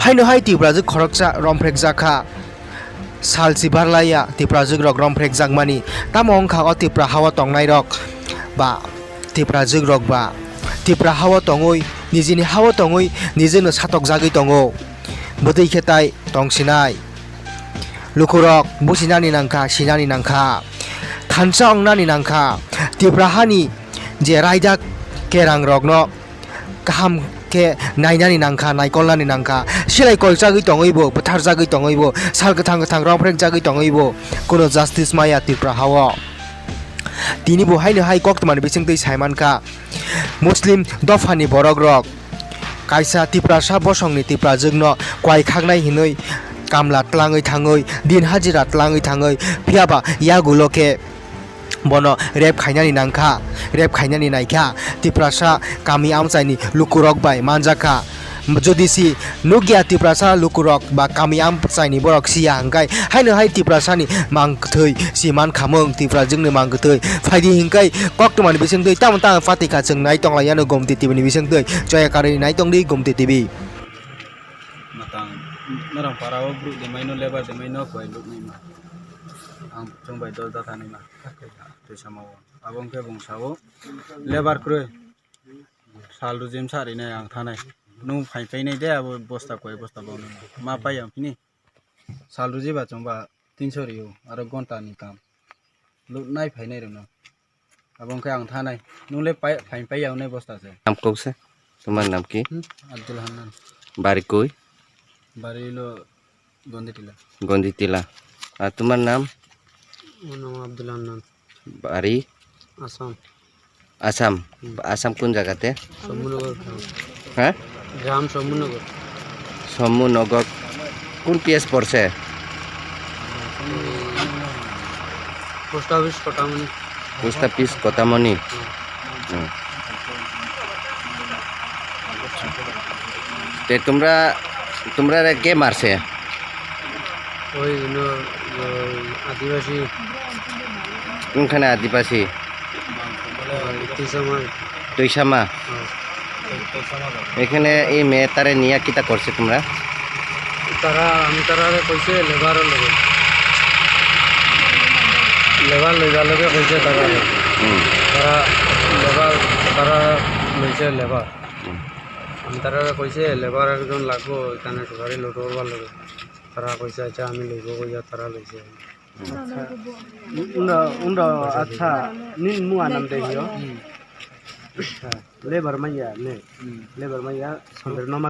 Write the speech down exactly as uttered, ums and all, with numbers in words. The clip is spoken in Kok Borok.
Haino hai Tiprajwk khoroksa romphrekjak kha. Sal si barlaiya Tiprajwk rok romphrekjakmani. Tamo wngkha o Tipra hao tongnairok ba Tiprajwk rok ba Tipra hao tongwi, nijini hao tongwi, nijino satokjagwi tongo. Bwtwi khe tai tongsinai. Lukurok businani nangkha, sinani nangkha, thansa wngnani nangkha. Tipra hani je raida kerang rokno kaham khe nainani nangkha, naikolnani nangkha. Silai koichagwi tongwibo, bwtharjagwi tongwibo, sal kwthang kwthang romphrekjagwi tongwibo, kuno justice maya Tipra hao. Tini bo haino hai koktwmani bisingtwi saimankha, Muslim dophani borok rok kaisa Tiprasa bosongni Tiprajwkno kwai khaknai hinwi kamla tlangwi thangwi, din hajira tlangwi thangwi, phiyaba yagulo khe bono rape khainani nangkha, rape khainani naikha, Tiprasa kami amchaini lukurok bai manjakha. Jodi si nukya Tiprasa lukurok ba kami amchaini borok siya hwnkhe, haino hai Tiprasani mang kwthwi si mankhamung, Tiprajwkni mang kwthwi. Phaidi hwnkhe koktwmani bisingtwi tamo tamo patika chwng nai tonglaiyano Gomti T V ni bisingtwi. Joya karwi nai tongdi Gomti T V. Matang norong para o bru de maino lebar de maino koi luk nai ma. Ang chwng bai dol da thani ma. Twi sama o. Abo wngkhe bung sao lebar kwrwi. Sal rwjim sa rinai ang thanai. Nung phai painai de abo bosta koi bosta bo nung. Ma pai ang phini. Sal rwji ba chwng ba tinso rio aro gonta ni kam. Luk nai phainai rwno. Abo wngkhe ang thanai. Nung le pai phai pai ang nai bosta se. নাম কওকচোন, তোমার নাম কি? Hmm? Abdul Hannan. বাড়ি কই? Bari lo Gonditila. গন্ডিটিলা। আর তোমার নাম? Mo nang Abdul Hannan. বাড়ি? Assam. আসাম। হুম। আসাম কোন জায়গাতে? Sambunagar গ্রাম। হ্যাঁ? গ্রাম Sambunagar. সমুনগর। কোন পিএস পড়ছে? পোস্ট অফিস কোটামনি। পোস্ট অফিস কোটামনি। হুম। হুম। তে তোমরা, তোমরা কে মারছে? ওই জন্য, ওই আদিবাসী। কোনখানে আদিবাসী? ওই তুইসামার। তুইসামা? হ্যাঁ। এখানে এই মেয়েটারে নিয়ে কিতা করছে তোমরা? তারা, আমি তারারে কইছে লেবারর লগে। লেবার লইবার লগে কইছে তারারে। হুম। তারা লেবার, তারা লইছে লেবার। হুম। আমি তারারে কইছে লেবার একজন লাগবো এখানে সুপারি লোড করবার লগে। তারা কইছে, "আচ্ছা, আমি লইব," কইয়া তারা লইছে। Acha. Undo, undo, acha. Nini mua nam de hiyo? Acha. Lebar maya, ne? Lebar maya, sambil no